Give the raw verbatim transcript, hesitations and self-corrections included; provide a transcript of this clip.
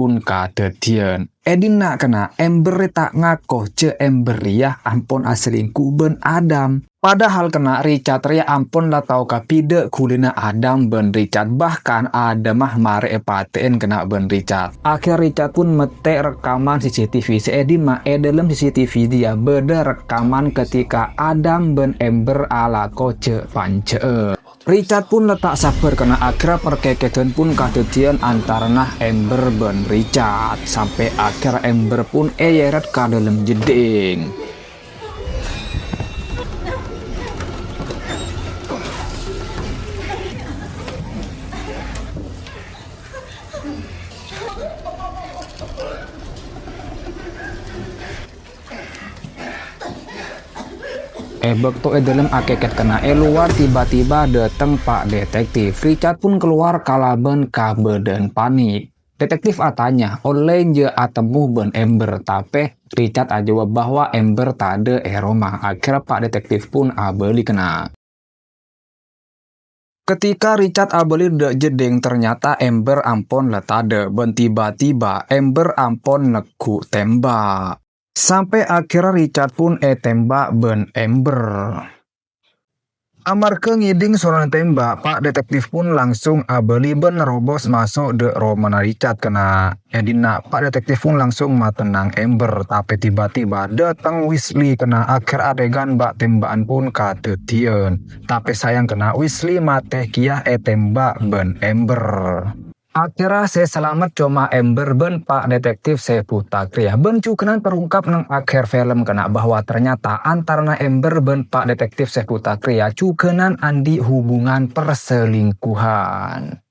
pun kadhâddhiyân. È dinna' kèna Amber rè ta' ngako jhâ' Amber rèya ampon aselingkuh bân Adam. Padahal kèna Richard rèya ampon la tao kabbhi dhâ' ghulina Adam bân Richard, bahkan Adamma marè èpatè'è kèna bân Richard. Akhèr Richard pun mèttè rekaman C C T V sè è dimma è dâlem C C T V jârèya bâdâ rekaman ketika Adam bân Amber alako jhâ'-panjhâ'â. Richard pun la ta' sabbhâr kèna akhèrra parkèkèdhân pun kadhâddhiyân antarana Amber bân Richard, sampè' akhèr Amber pun èyèrèt ka dâlem jeddhing. È bâkto è dâlem akèkèd kèna è lowar, tiba-tiba dâteng Pa' Detektif. Richard pun kalowar kalabân kabâdâ'ân panik. Detektif atanya, "Ollè jâ' atemmo bân Amber?" Tapè Richard ajâwâb bahwa Amber tadâ' è roma. Akhèrra Pa' Detektif pun abâli kèna. Ketika Richard abâli dâ' jeddhing, ternyata Amber ampon la tadâ', bân tiba-tiba Amber ampon neggu' tèmbhâk. Sampè' akhèrra Richard pun ètèmbhâk bân Amber. Amarghâ ngèdhing sorana tèmbhâk, Pa' Detektif pun langsung abâli bân nerobos maso' dâ' romana Richard kèna. È dinna' Pa' Detektif pun langsung matennang Amber, tapè tiba-tiba dâteng Wesley kèna akhèr atèghân bâ' tèmbhâ'ân pun kadhâddhiyân. Tapè sayang kèna Wesley matè kèya ètèmbhâk bân Amber. Akhèrra sè salamet coma Amber bân Pa' Detektif sè buta rèya. Bân jhughânan terungkap neng akhèr film kèna bahwa ternyata antarana Amber bân Pa' Detektif sè buta rèya jhughânan andi' hubungan perselingkuhan.